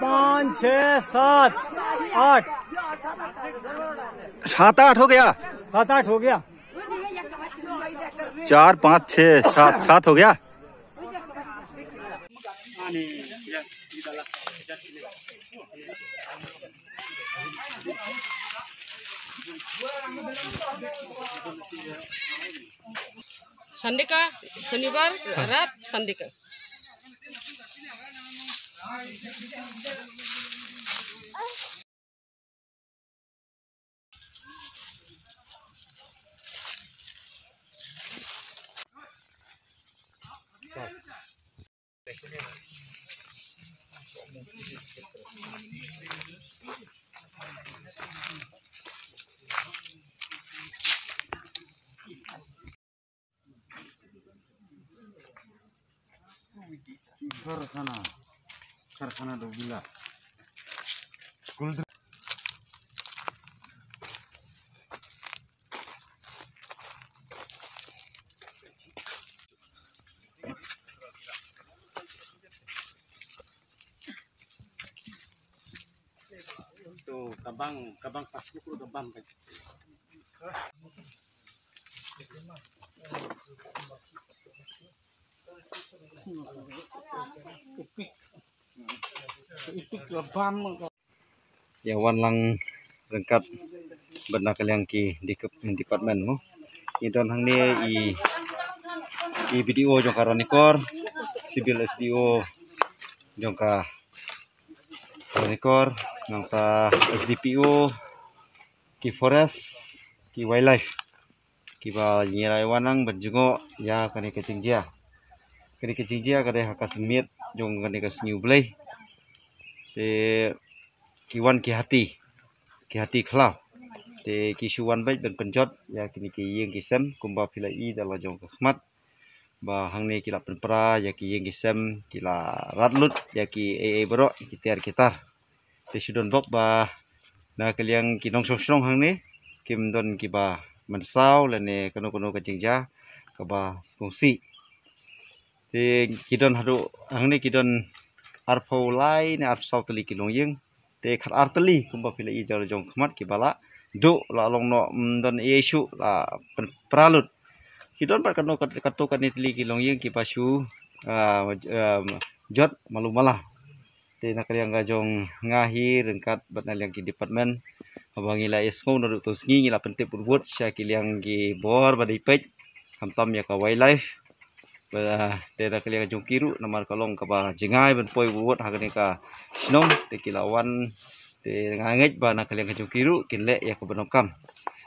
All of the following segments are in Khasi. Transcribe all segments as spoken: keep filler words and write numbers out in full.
पाँच, छः, सात, आठ। सात आठ हो गया। सात आठ हो गया। चार, पाँच, छः, सात, सात हो गया। Sunday ka, Shonibar, Arat, Sunday ka. Karkhana, karkhana do bila. School. Tu kabang, kabang passbook tu kabang. Ïa wan lang ryngkat bad na ka liang ki department mo. Ngi don hangne i, i B D O jong ka Ranikor, Civil S D O jong ka Ranikor, nangta S D P O ki forest, ki wildlife. Kiba ngi la wan lang ban jngoh ïa kane ka jingjia. Kane ka jingjia ka dei ha ka smiet jong kane ka sngi U Blei. Te ki wan ki hati, ki hati khlaw. Te ki shu wan beit ban pynjot ïa kine ki ïing ki sem kumba phi la i da la jong ka khmat. Ba hangne ki la pynpra ïa ki ïing ki sem, ki la rat lut ïa ki ei ei baroh, ki tiar ki tar. Te shu don bok ba na ka liang ki nongshong shnong hangne kim don kiba mynsaw lane kano kano ka jingjia kaba kongsi. Te ki don haduh hangne ki don arphew lai ne arphew saw tylli ki longïing. Te khat ar tylli kumba phi la i da la jong khmat kiba la duh la long noh, mm, don ei ei shuh la pynpra lut. Ki don bad kano kat-, kato kane tylli ki longïing kiba shu, ah, ah, jot malu mala. Te na ka liang ka jong nga hi ryngkat bad na liang ki department, haba ngi la ïasngew naduh to sngi ngi la pyntip wut wut sha ki liang ki bor ba dei peit, khamtam ïa ka wildlife. Ba, te na ka liang ka jong ki ruh namar ka long kaba jngai ban poi wut wut ha kane ka shnong, te ki la wan. Te nga ngeit ba na ka liang ka jong ki ruh kin leh ïa kaba donkam.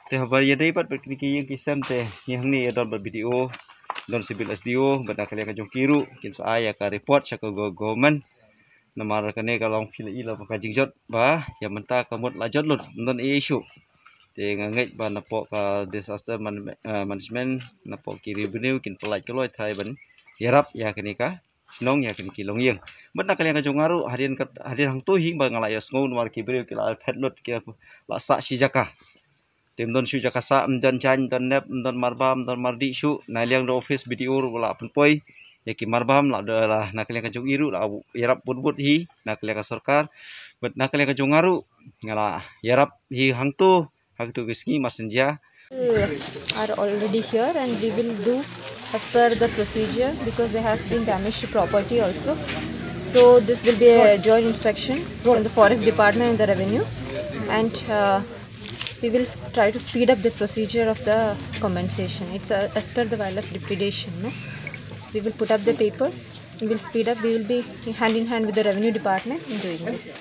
Te haba ïadei bad bad kine ki ïing ki sem te ngi hangne ïa don bad B D O, don Civil S D O, bad na ka liang ka jong ki ruh kin sa ai ïa ka report sha ka go-, government. Namar kane ka long phi la i la ka jingjot ba ïa mynta ka mut la jot lut, ym don ei ei shuh. Te nga ngeit ba napoh ka disaster man-, eh, management, napoh ki revenue kin pynlait kloi trai ban ïarap ïa kane ka shnong ïa kine ki longïing. Bad na ka liang ka jong nga ruh hadien ka, hadien hangto hi ba nga la ïohsngew namar ki briew ki la phet lut ki la sah shi jaka. Te ym don shuh jaka sah, ym don jaiñ, ym don nep, ym don marbam, ym don mardih shuh. Na liang da office B D O ruh ba la pynpoi ïa ki marbam, la da la na ka liang ka jong i ruh la ïarap bud bud hi na ka liang ka sorkar. Bad na ka liang ka jong nga ruh nga la ïarap hi hangto ha kito ki sngi marsynja. Are already here and we will do as per the procedure because there has been damage to property also. So this will be a joint inspection from the forest department and the revenue, and uh, we will try to speed up the procedure of the compensation. It's uh, as per the wildlife depredation, no? We will put up the papers, we will speed up, we will be hand in hand with the revenue department in doing this.